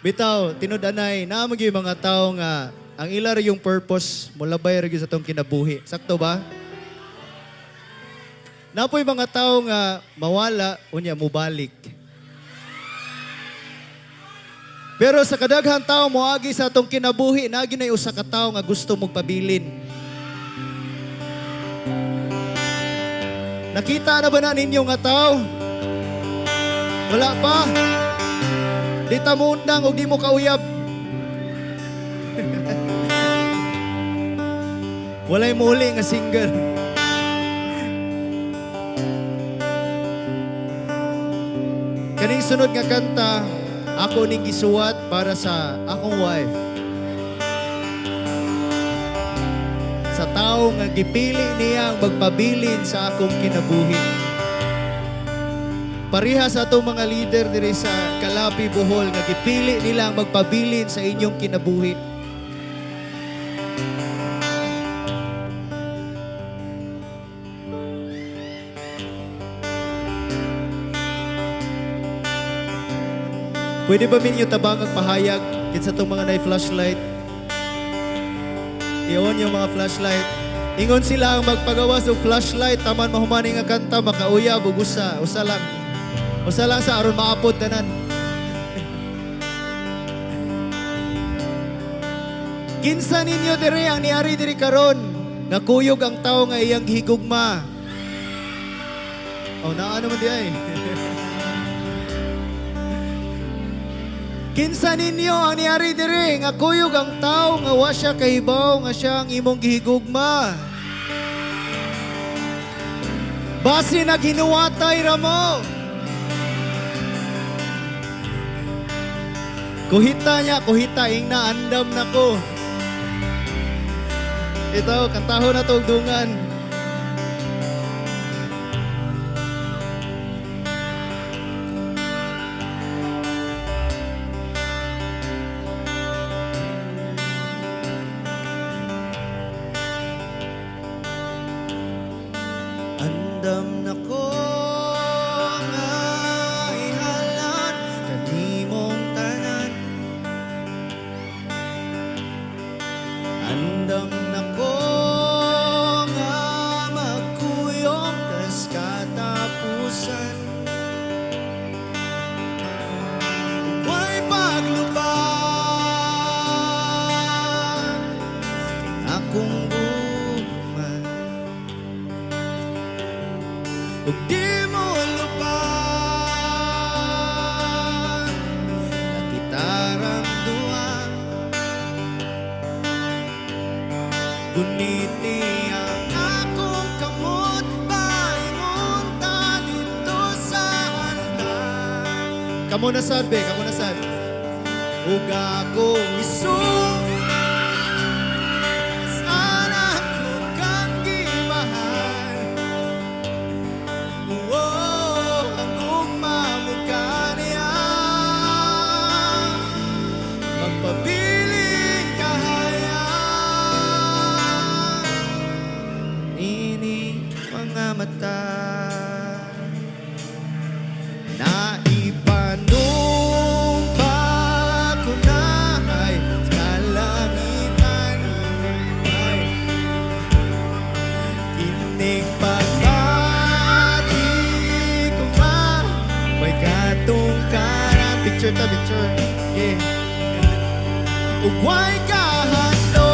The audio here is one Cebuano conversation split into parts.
Bitaw, tinud-anay, naa man gyud mga tao nga ang ila ra yung purpose molabay ra gyud sa atong kinabuhi. Sakto ba? Napoy mga tao nga mawala unya mubalik. Pero sa kadaghan tao moagi sa atong kinabuhi, naa gyud nay usa ka tawo nga gusto magpabilin. Nakita na ba na ninyo nga tao? Wala pa. Di ta mo undang og di mo kauyab. Walay muli nga single. Kaning sunod nga kanta, ako ning gisuwat para sa akong wife. Sa tao nga gipili niya ang magpabilin sa akong kinabuhi. Pareha sa atong mga leader diri sa Calape, Bohol nga gipili nila ang magpabilin sa inyong kinabuhi. Pwede ba minyo tabang ang pahayag kinsa tong mga nay flashlight? I-on yung mga flashlight. Ingon sila ang magpagawas og flashlight taman mahumani nga kanta makauyab og usa, usa lang. Usa lang sa aron maapod tanan. Kinsa ninyo diri ang niari diri karon nga kuyog ang tawo nga iyang gihigugma? Oh, naa naman di ay. Kinsa ninyo ang niari diri nga kuyog ang tawo nga wa siya kahibaw nga siya ang imong gihigugma? Basi naghinuwatay ra mo. Kuhita niya, kuhita ing na andam nako. Ito, kantahon na to og dungan. Andam nako nga ihalan kanimong tanan. Andam nako nga magkuyog tas katapusan. Way paglubag kay akong gugma. Ug di mo lubag na kitarang duha. Guniti ang akong kamot paingon ta dito sa altar. Kamo na sad be, kamo na sad. Ug akong isug sana ko kang gimahal. Oh, ang ugma mo kaniya magpabiling kahaya. Nining mga mata na ipanumpa ko na ay kalangitan. Ay, kining pagbati ko nga may katungkaran. Picture ta, picture. Yeah. Ug way kahadlok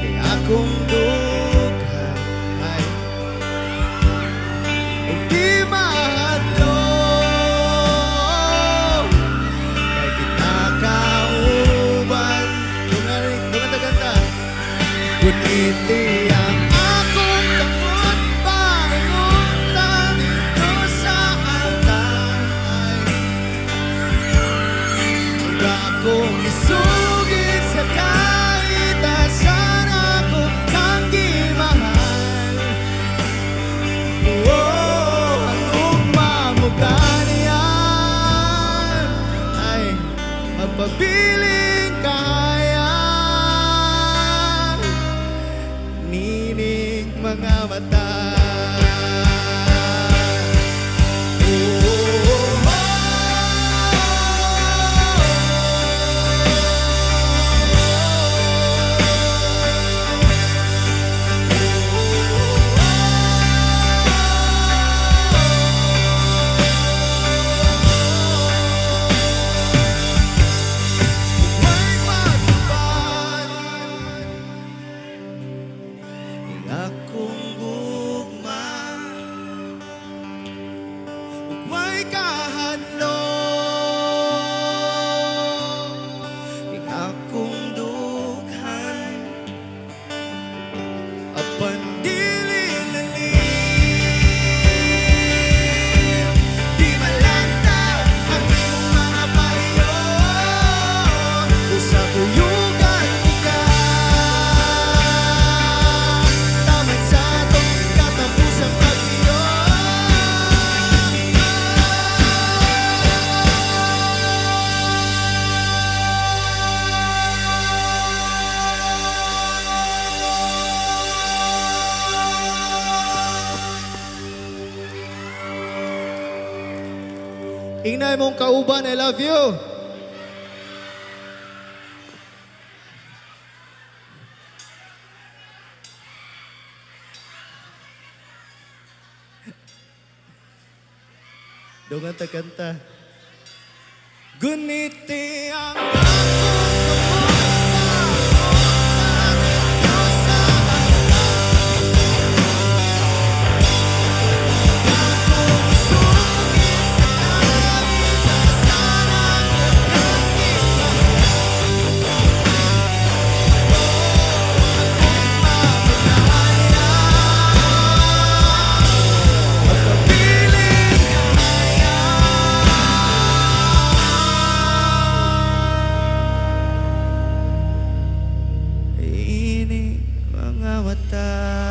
kay akong dughan. Ay, ug di mahadlok kay kita kauban. Dungan, dungan ta kanta. Guniti ang akong kamot paingon ta dito sa altar. Ay, ug akong isugid sa kahit asa ako kang gimahal. Oh, ang ugma mo kaniya ay magpabiling kahaya. Nining mga mata. Oh, oh, oh. Kahadlok ning akong dughan. Apan dili lalim, di malantaw ang imong mga pahiyo. Usa kuyugan tika, taman sa atong katapusang paghiyo. Ingna imong kauban, "I love you." Dungan ta kanta. Guniti ang akong kamot sa akong sugid sa kahigasan nakita akong mamilaya magpabiling kaya. Ini mga mata.